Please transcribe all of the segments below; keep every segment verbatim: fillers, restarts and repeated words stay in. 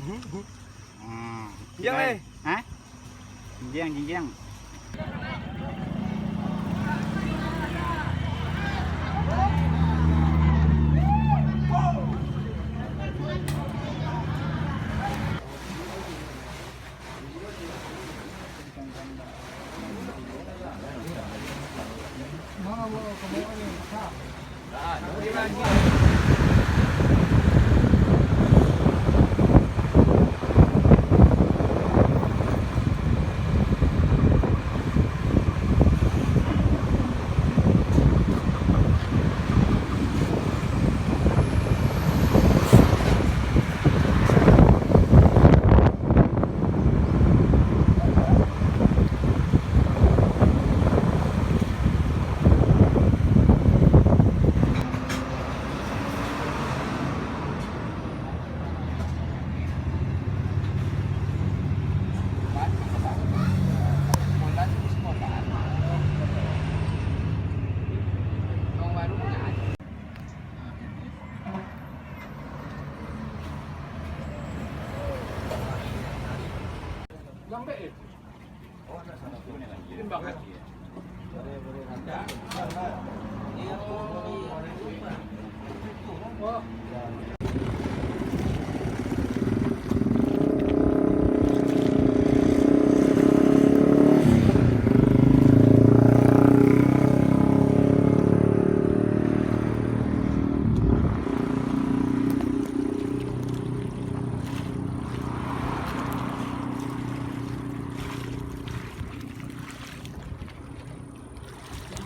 Hmm. Jinjiang, eh. Hah? Jinjiang, jinjiang.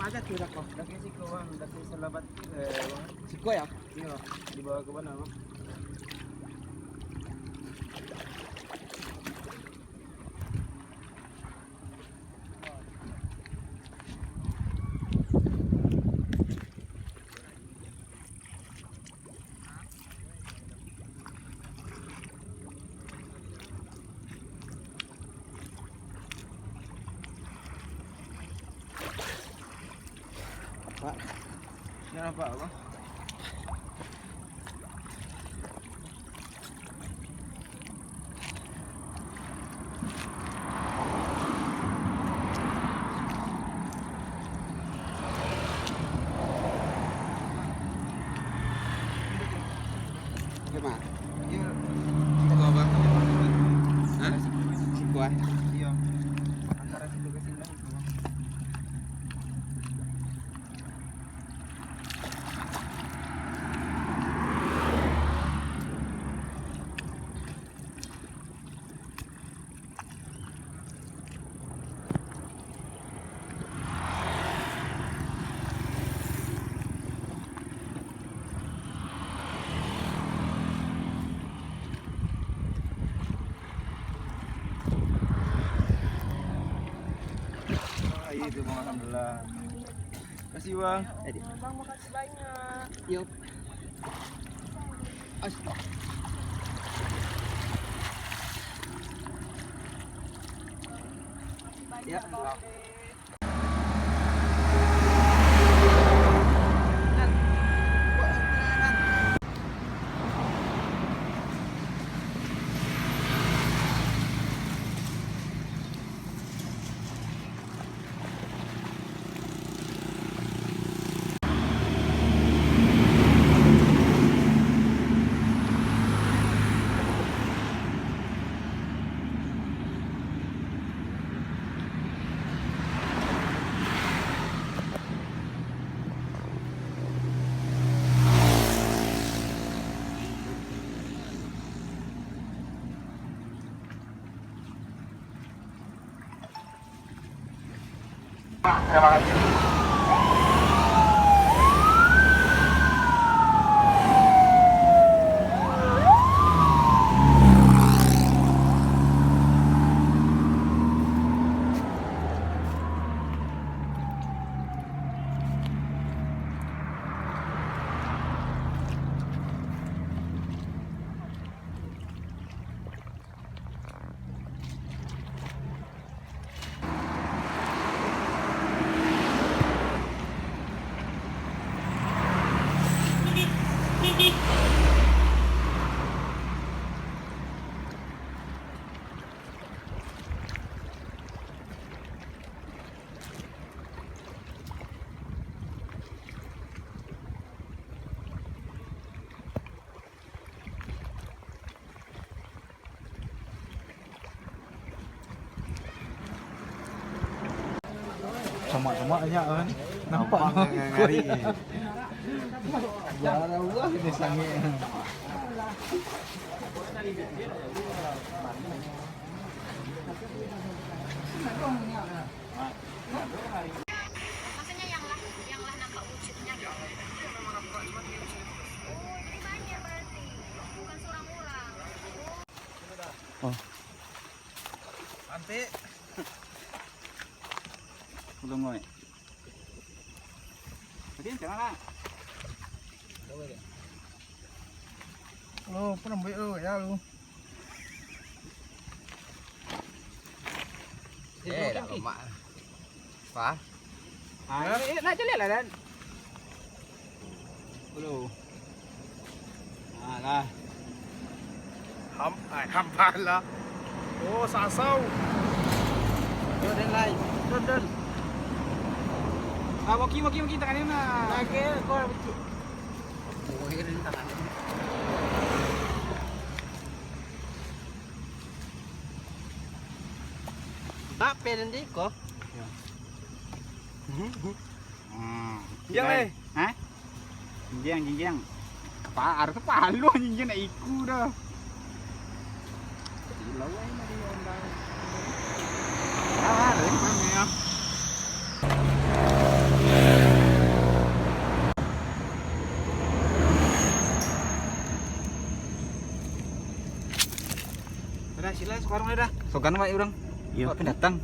Macam tu dah kau. Dah kasi kau, Bang. Dah kasi salabat tu, eh, Bang. Siko, yo? Iyo, dibawa ka ma, Bang? Pak, indak nampak, Bang? Iyo, Mak. Iyo. Siko, Bang. Hah? Siko, ah? Iyo. Antaro siko ka siko, Bang. Ah, iyo tu, Bang, alhamdulillah. Makasih, Bang. Bang, makasih banyak. Yo. As- Ya. Terima kasih. Mak-mak banyak kan. Nampak. Abang yang ngari. Barang buah ni sangat. Maksudnya yang lah, yang lah nampak wujudnya gitu. Oh, jadi banyak berarti. Bukan seorang-orang. Oh. Antik. Ulun, oi. Tadi macam mana? Lo, pun lembik lo, ya lo. Eh, dah lemak. Apa? Ah, eh, eh, nak caliak lah, Dan. Dulu. Alah. Ham, ai, hampa lah. Oh, sasau. Yo, Dan, lai. Don, Don. Ah, walkie, walkie, walkie, tangan ni nah. Lagi, kau dah betul. Oh, ini tangan ni. Bak pe nanti ko. Hmm. Jinjiang, eh. Hah? Jinjiang, jinjiang. Kapa-, harus kapalo jinjiang nak iku dah. Silau ai mah dia ondai. Ah, rem, rem, ya. Dah, sila, sekarang dah. Sogan, Pak, urang. Iya. Pak pendatang.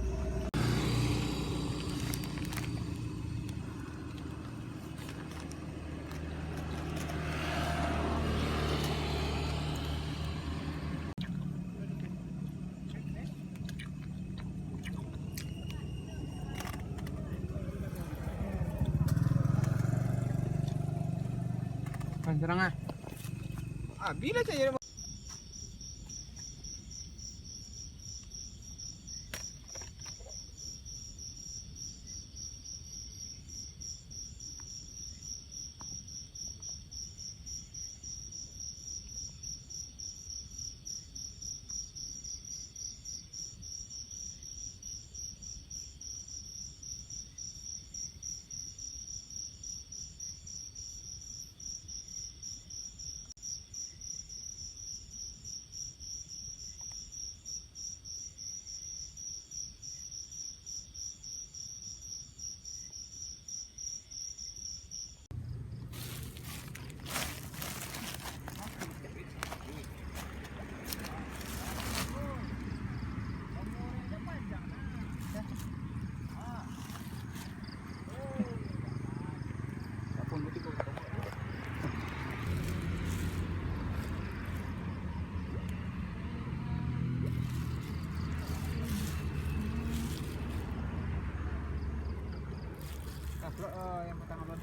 Pancerang ah. Ah, bila cak Tabruk, eh, yang patang alun.